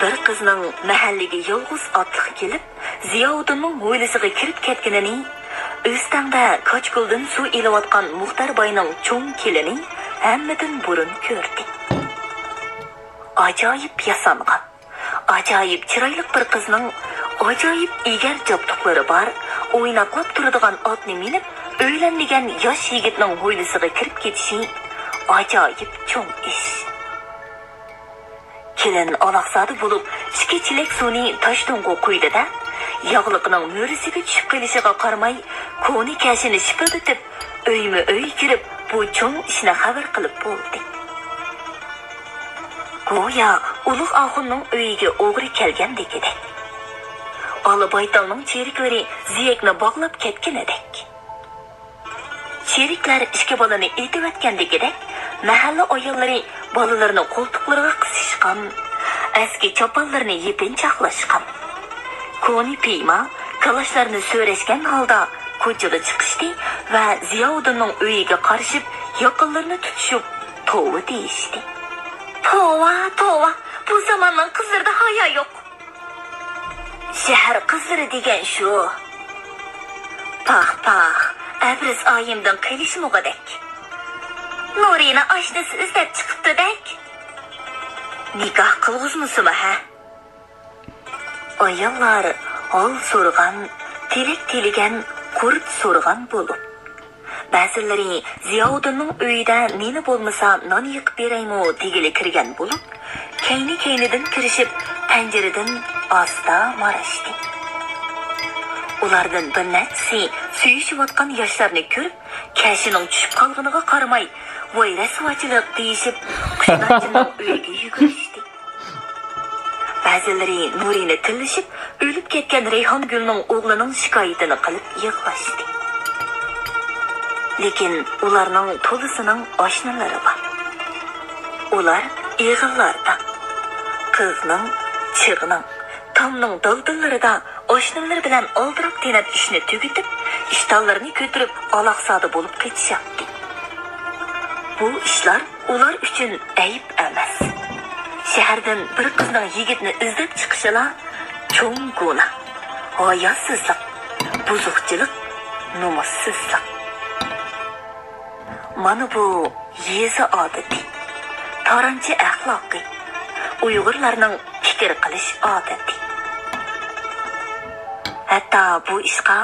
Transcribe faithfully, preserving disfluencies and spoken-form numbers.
بىر قىزنىڭ مەھەللىگە يالغۇز ئاتلىق كېلىپ، زىياۋۇدۇننىڭ ھويلىسىغا كىرىپ كەتكىنىنى، ئۆستەڭدە كاچكۇلدىن سۇ ئېلىۋاتقان مۇختەر باينىڭ چوڭ كېلىنى ھەممىدىن بۇرۇن كۆردى. ئاجايىپ ياسانغان، ئاجايىپ چىرايلىق بىر قىزنىڭ ئاجايىپ ئېگەر جابدۇقلىرى بار، ئويناقلاپ تۇرىدىغان ئاتنى مىنىپ، ئۆيلەنمىگەن ياش يىگىتنىڭ ھويلىسىغا كىرىپ كېتىشى ئاجايىپ چوڭ ئىش. كېلىن ئالاقزادە بولۇپ، ئىككى چېلەك سۇنى تاشتۇڭغا قۇيدى-دە، ياغلىقىنىڭ مۈرىسىگە چۈشۈپ قېلىشىغا قارىماي، كونا كەشىنى شىپىلدىتىپ، ئۆيمۇ ئۆي كىرىپ، بۇ چوڭ ئىشنى خەۋەر قىلىپ بولدى. گويا ئۇلۇغ ئاخۇننىڭ ئۆيىگە ئوغرى كەلگەندىكىدەك. ئالا بايتالنىڭ چېرىكلىرى زىيەكنى باغلاپ كەتكىنىدەك. چېرىكلەر ئىككى بالىنى ئېتىۋەتكەندىكىدەك، مەھەللە ئاياللىرى بالىلىرىنى قولتۇقلىرىغا قىسىشقان، ئەسكى چاپانلىرىنى يېپىنچاقلاشقان. كونا پىيما كالاچلارنى سۆرەشكەن ھالدا كوچىغا چىقىشتى ۋە زىياۋۇدۇننىڭ ئۆيىگە قارىشىپ، ياقىلىرىنى تۇتۇشۇپ، توۋا دېيىشتى. توۋا، توۋا، بۇ زاماننىڭ قىزلىرىدا ھايا يوق. شەھەر قىزلىرى دېگەن شۇ. پاھ، پاھ، ئەبرىز ئايىمدىن قېلىشمىغۇدەك. نۇرىنى ئاشنىسى ئىزدەپ چىقىپتۇدەك. نىكاھ قىلغۇزمىسىمۇ ھە؟ ئاياللار ھال سورىغان، تىلەك تىلىگەن، قۇرت سورىغان بولۇپ. بەزىلىرى زىياۋۇدۇننىڭ ئۆيىدە نېنى بولمىسا نان يېقىپ بېرەيمۇ دېگىلى كىرگەن بولۇپ، كەينى-كەينىدىن كىرىشىپ، پەنجىرىدىن ئاستا ماراشتى. ئۇلاردىن بىر نەچچىسى سۆيۈشۈۋاتقان ياشلارنى كۆرۈپ، كەشىنىڭ چۈشۈپ قالغىنىغا قارىماي، ۋاي رەسۋاچىلىق دېيىشىپ، قۇشناچىنىڭ ئۆيىگە يۈگۈرۈشتى. بەزىلىرى نۇرىنى تىللىشىپ، ئۆلۈپ كەتكەن رەيھانگۈلنىڭ ئوغلىنىڭ شىكايىتىنى قىلىپ يىغلاشتى. لېكىن ئۇلارنىڭ تولىسىنىڭ ئاشنىلىرى بار. ئۇلار ئېغىللاردا، قىغنىڭ، چىغنىڭ، تامنىڭ دالدىلىرىدا ئاشنىلىرى بىلەن ئالدىراپ تېنەپ ئىشنى تۈگىتىپ، ئىشتانلىرىنى كۆتۈرۈپ، ئالاقزادە بولۇپ قېچىشاتتى. بۇ ئىشلار ئۇلار ئۈچۈن ئەيىب ئەمەس. شەھەردىن بىر قىزنىڭ يىگىتنى ئىزدەپ چىقىشىلا چوڭ گۇناھ، ھاياسىزلىق، بۇزۇقچىلىق، نومۇسسىزلىق. مانا بۇ يېزا ئادىتى، تارانچى ئەخلاقى، ئۇيغۇرلارنىڭ پىكىر قىلىش ئادىتى. ھەتتا بۇ ئىشقا